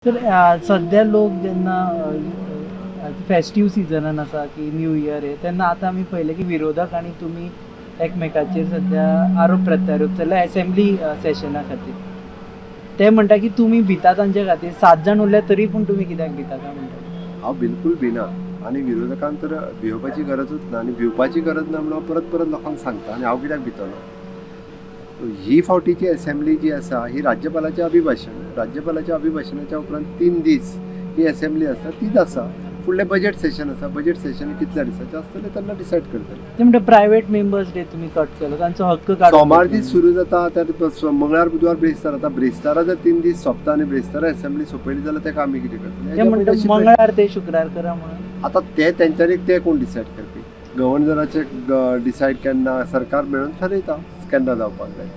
तर सद्या लोक जेन्ना फेस्टीव सिजनान आसा की न्यू इयर हे, तेन्ना आतां आमी पळयलें की विरोधक आनी तुमी एकमेकाचेर सद्या आरोप प्रत्यारोप चल्ला एसेंब्ली सेशना खातीर. ते म्हणटा की तुमी भिता तांच्या खातीर, 7 जाण उरल्या तरी पूण तुमी कित्याक भिता काय म्हणटा? हांव बिलकूल भिना आनी विरोधकांक तर भिवपाची गरजूच ना आनी भिवपाची गरज ना म्हणून हांव परत परत लोकांक सांगता आनी हांव कित्याक भितलो. ही फावटीची एसेंब्ली जी आसा ही राज्यपालाचें अभिभाशण, राज्यपालाच्या अभिभाशणाच्या उपरांत 3 दीस ही एसेंब्ली आसा तीच आसा. फुडलें बजेट सेशन आसा, बजेट सेशन कितल्या दिसाचें आसतलें तेन्ना डिसायड करतले. ते म्हणटा प्रायवेट मेंबर्स डे तुमी कट केलो, तांचो हक्क काडून सोमार दीस सुरू जाता, त्या मंगळार बुधवार ब्रेस्तार. आतां ब्रेस्तारा जर 3 दीस सोंपता आनी ब्रेस्तारा एसेंब्ली सोंपयली जाल्यार ताका आमी कितें करतले? ते म्हणटा मंगळार ते शुक्रार करा म्हणून. आतां ते तेंच्यांनी ते कोण डिसायड करपी? गव्हर्नराचे डिसायड केन्ना सरकार मेळून ठरयता केन्ना जावपाक जाय.